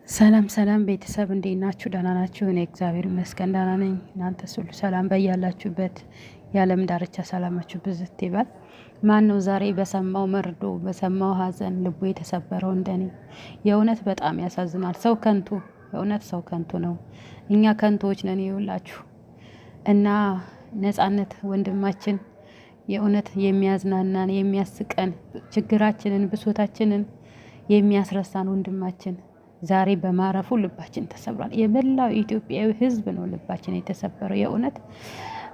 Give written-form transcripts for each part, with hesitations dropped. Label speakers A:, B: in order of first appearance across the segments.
A: ሰላም ሰላም ቤተሰብ፣ እንዴት ናችሁ? ደህና ናችሁ? እኔ እግዚአብሔር ይመስገን ደህና ነኝ። እናንተስ ሁሉ ሰላም? በያላችሁበት የዓለም ዳርቻ ሰላማችሁ ብዝት ይበል። ማን ነው ዛሬ በሰማው መርዶ በሰማው ሐዘን ልቡ የተሰበረው እንደኔ? የእውነት በጣም ያሳዝናል። ሰው ከንቱ፣ የእውነት ሰው ከንቱ ነው። እኛ ከንቶዎች ነን ይውላችሁ። እና ነጻነት ወንድማችን የእውነት የሚያዝናናን፣ የሚያስቀን፣ ችግራችንን ብሶታችንን የሚያስረሳን ወንድማችን ዛሬ በማረፉ ልባችን ተሰብሯል። የመላው ኢትዮጵያዊ ሕዝብ ነው ልባችን የተሰበረው። የእውነት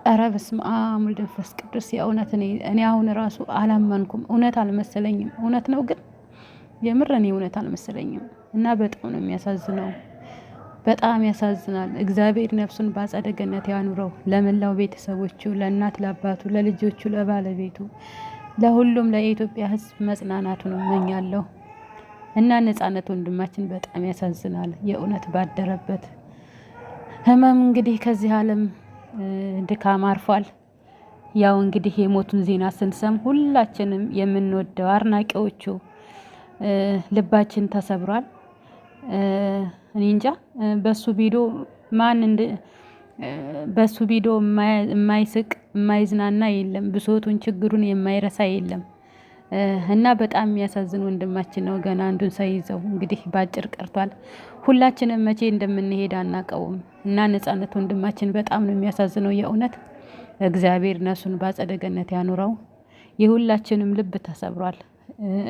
A: ኧረ በስመ አብ ወወልድ ወመንፈስ ቅዱስ። የእውነት እኔ አሁን ራሱ አላመንኩም። እውነት አልመሰለኝም። እውነት ነው ግን የምር እኔ እውነት አልመሰለኝም። እና በጣም ነው የሚያሳዝነው። በጣም ያሳዝናል። እግዚአብሔር ነፍሱን በአጸደ ገነት ያኑረው። ለመላው ቤተሰቦቹ፣ ለእናት ለአባቱ፣ ለልጆቹ፣ ለባለቤቱ፣ ለሁሉም ለኢትዮጵያ ሕዝብ መጽናናቱን እመኛለሁ። እና ነጻነት ወንድማችን በጣም ያሳዝናል። የእውነት ባደረበት ህመም እንግዲህ ከዚህ ዓለም ድካም አርፏል። ያው እንግዲህ የሞቱን ዜና ስንሰም ሁላችንም የምንወደው አድናቂዎቹ ልባችን ተሰብሯል። እኔ እንጃ በሱ ቪዲዮ ማን በሱ ቪዲዮ የማይስቅ የማይዝናና የለም። ብሶቱን ችግሩን የማይረሳ የለም። እና በጣም የሚያሳዝን ወንድማችን ነው። ገና አንዱን ሳይዘው እንግዲህ ባጭር ቀርቷል። ሁላችንም መቼ እንደምንሄድ አናቀውም። እና ነጻነት ወንድማችን በጣም ነው የሚያሳዝነው። የእውነት እግዚአብሔር ነፍሱን በአጸደ ገነት ያኑረው። የሁላችንም ልብ ተሰብሯል።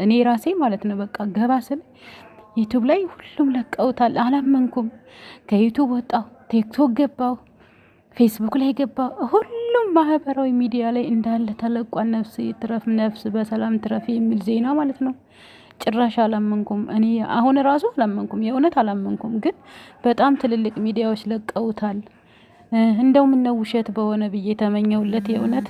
A: እኔ ራሴ ማለት ነው በቃ ገባ ስል ዩቱብ ላይ ሁሉም ለቀውታል። አላመንኩም። ከዩቱብ ወጣሁ፣ ቲክቶክ ገባሁ፣ ፌስቡክ ላይ ገባሁ። ሁሉም ማህበራዊ ሚዲያ ላይ እንዳለ ተለቋል። ነፍስ ትረፍ፣ ነፍስ በሰላም ትረፍ የሚል ዜና ማለት ነው። ጭራሽ አላመንኩም። እኔ አሁን ራሱ አላመንኩም፣ የእውነት አላመንኩም። ግን በጣም ትልልቅ ሚዲያዎች ለቀውታል። እንደው ምነው ውሸት በሆነ ብዬ ተመኘውለት የእውነት።